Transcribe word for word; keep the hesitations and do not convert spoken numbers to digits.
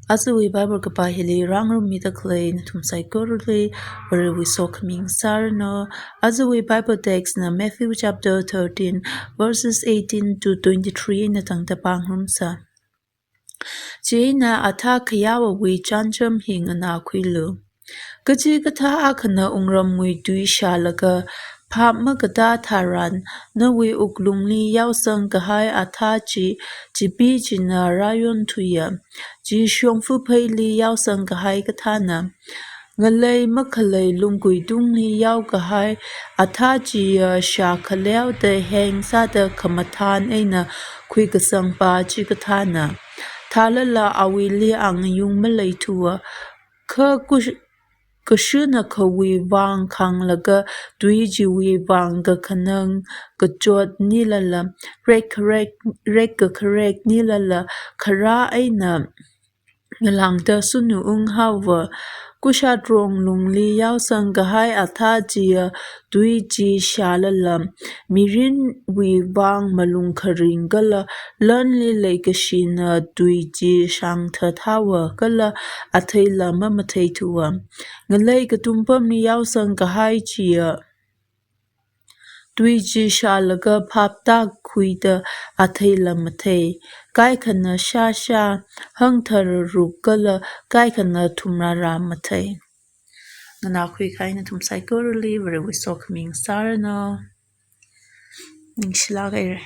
Ajawui Bible kapā hili rāngarummida khalei nathum saikorali Varewui sokhami ngasāranu. Ajawui Bible text na Matthew chapter thirteen, verses eighteen to twenty-three eina tangda pāngarumsa. Chieina athā khayāwui chānjam hi nganākhuilu. Kachikathā akhana wungramwui tui shālaga phap makatā tharan, nawui wuklungli yaosang kahai athā chi, chipi china rāyonthuiya. Chi shongfa pheili yaosang kahai kathāna. Ngalei makhalei lungguitungli yao kahai athā chiya shākhaleoda heng sāda khamathān eina khuikasangpa chikathāna. Thālala awuili angayung maleithuwa. Kha kush-, kashuna khawui vang khānglaga tui chiwui vang kakhanang kachot nilala, rek kharek, rek kakharek nilala, kharā eina ngalāngda sunu unghaowa. Kushatrong lungli yaosang kahai athā chiya tui chi shālala, mirinwui vang malung kharing kala lanli leikashina tui chi shāngthathāwa kala atheila mamatheithuwa. Ngalei katumpamli yaosang kahai chiya tui chi shālaga phap tākhuida atheila mathei. Kaikhana shāshā, hangthararuk kala kaikhana thumrāra mathei. Nganākhui kahai nathum saikorali Varewui sokhami ngasāranu. Ningshilāk haira.